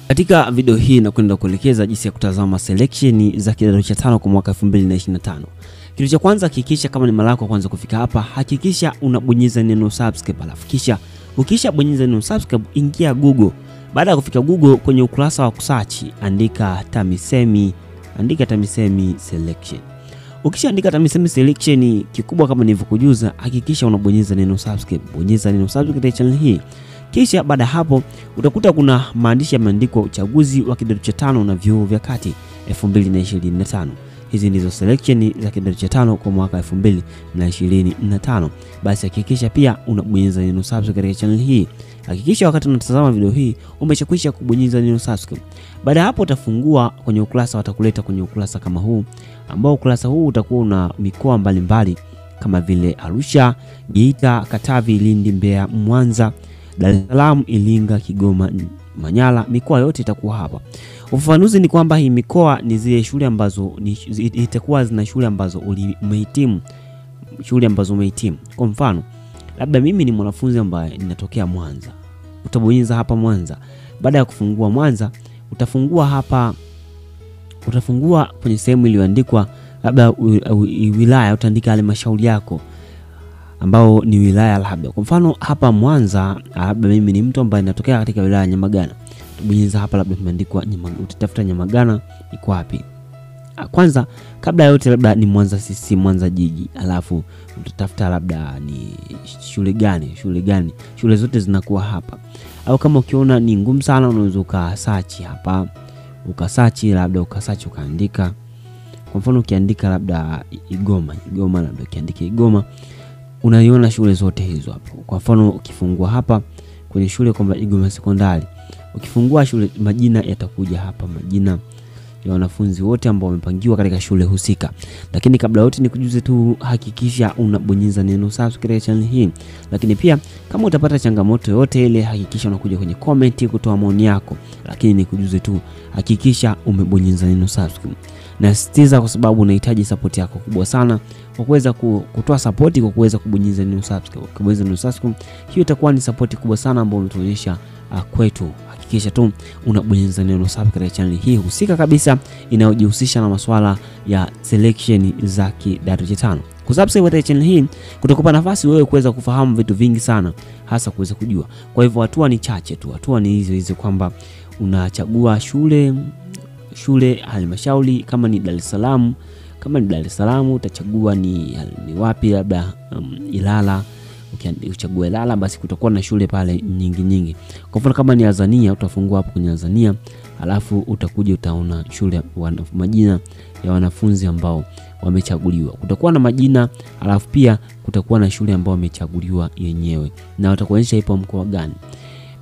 Katika video hii nakwenda kuelekeza jinsi ya kutazama selection za kidato cha 5 kwa mwaka 2025. Kitu cha kwanza, hakikisha kama ni mara yako kwanza kufika hapa, hakikisha unabonyeza neno subscribe, alafu kisha ukisha bonyeza neno subscribe ingia Google. Baada ya kufika Google, kwenye ukurasa wa kusearch andika TAMISEMI, andika TAMISEMI selection. Ukishaandika TAMISEMI selection, kikubwa kama nilivyokujuza, hakikisha unabonyeza neno subscribe. Bonyeza neno subscribe katika channel hii. Kisha baada hapo utakuta kuna maandishi yameandikwa uchaguzi wa kidato cha 5 na vyuo vya kati 2025. Hizi ndizo selection za kidato cha 5 kwa mwaka 2025. Basi hakikisha pia unabonyeza neno subscribe katika channel hii. Hakikisha wakati unatazama video hii umeshakwisha kubonyeza neno subscribe. Baada hapo utafungua kwenye ukurasa, watakuleta kwenye ukurasa kama huu, ambao ukurasa huu utakuwa una mikoa mbalimbali kama vile Arusha, Geita, Katavi, Lindi, Mbeya, Mwanza, Dar es Salaam, Iringa, Kigoma, Manyara. Mikoa yote itakuwa hapa. Ufafanuzi ni kwamba hii mikoa ni zile shule ambazo itakuwa zina shule ambazo umehitimu, shule ambazo umehitimu. Kwa mfano, labda mimi ni mwanafunzi ambaye ninatokea Mwanza. Utabonyeza hapa Mwanza. Baada ya kufungua Mwanza, utafungua hapa, utafungua kwenye sehemu iliyoandikwa labda wilaya, utaandika halmashauri yako ambao ni wilaya labda. Kwa mfano hapa Mwanza, labda mimi ni mtu ambaye natokea katika wilaya ya Nyamagana. Bonyeza hapa labda imeandikwa utatafuta Nyamagana iko wapi. Kwanza kabla yote labda ni Mwanza CC, Mwanza jiji, alafu utatafuta labda ni shule gani, shule gani. Shule zote zinakuwa hapa. Au kama ukiona ni ngumu sana unaweza ukasearch hapa. Ukasearch labda ukasearch ukaandika. Kwa mfano ukiandika labda Igoma, Igoma labda ukiandika Igoma unaiona shule zote hizo hapo. Kwa mfano ukifungua hapa kwenye shule kwamba Igoma Sekondari, ukifungua shule majina yatakuja hapa, majina ya wanafunzi wote ambao wamepangiwa katika shule husika. Lakini kabla yote nikujuze tu, hakikisha unabonyeza neno subscribe channel hii. Lakini pia kama utapata changamoto yote ile, hakikisha unakuja kwenye comment kutoa maoni yako. Lakini nikujuze tu, hakikisha umebonyeza neno subscribe. Nasisitiza kwa sababu unahitaji support yako kubwa sana kwa kuweza kutoa support kwa kuweza kubonyeza neno subscribe. Ukibonyeza neno subscribe, hiyo itakuwa ni support kubwa sana ambayo umetuonyesha kwetu. Hakikisha tu unabonyeza neno subscribe katika channel hii husika kabisa inayojihusisha na masuala ya selection za kidato cha 5. Kusubscribe katika channel hii kutakupa nafasi wewe kuweza kufahamu vitu vingi sana, hasa kuweza kujua. Kwa hivyo hatua ni chache tu, hatua ni hizo hizo kwamba unachagua shule, shule halmashauri, kama ni Dar es Salaam, kama ni Dar es Salaam utachagua ni wapi, labda Ilala. Ukichagua Ilala basi kutakuwa na shule pale nyingi nyingi. Kwa mfano kama ni Azania utafungua hapo kwenye Azania, alafu utakuja utaona shule majina ya wanafunzi ambao wamechaguliwa. Kutakuwa na majina, alafu pia kutakuwa na shule ambao wamechaguliwa yenyewe na watakuonyesha ipo mkoa gani.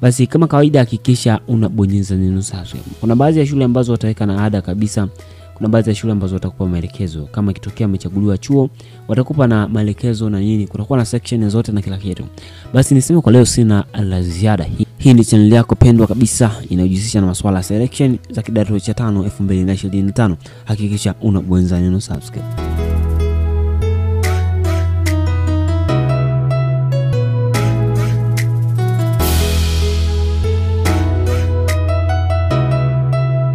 Basi kama kawaida hakikisha unabonyeza neno subscribe. Kuna baadhi ya shule ambazo wataweka na ada kabisa. Kuna baadhi ya shule ambazo watakupa maelekezo. Kama ikitokea umechaguliwa chuo, watakupa na maelekezo na nini. Kutakuwa na section zote na kila kitu. Basi niseme kwa leo sina la ziada. Hii ni channel yako pendwa kabisa inayojihusisha na masuala ya selection za kidato cha 5 2025. Hakikisha unabonyeza neno subscribe.